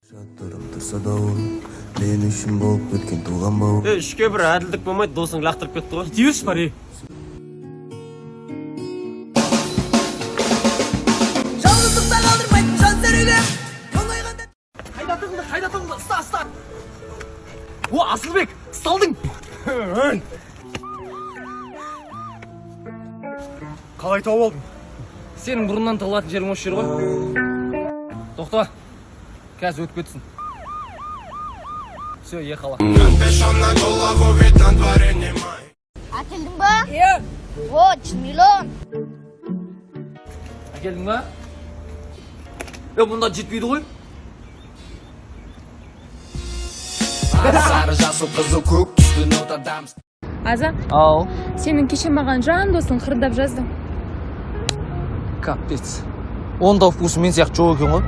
Жатырым тұрса да ол мен үшін болып кеткен туған бауыр. Е, үшке бір әділдік болмайды, досың лақтырып кетті ғой. Кете берші, бар, ей. Жалғыздықта қалдырмайтын жан серігім. Мұңайғанда Қайда тығылды, қайда тығылды? Ұста, ұста! О, Асылбек, ұсталдың! Қалай тауып алдың? Сенің бұрыннан тығылатын жерің осы жер ғой. Тоқта, қазір өтіп кетсін. Все, ехала. Әкелдің ба? Иә. Вот, 1 миллион. Әкелдің ба? Е, мұнда жетпейді ғой. Сары, жасыл, қызыл, көк түсті нотадамыз. Аза, Ау. Сенің кеше маған жан досың қырдап жазды. Капец. Онда вкусы мен сияқты жоқ екен ғой.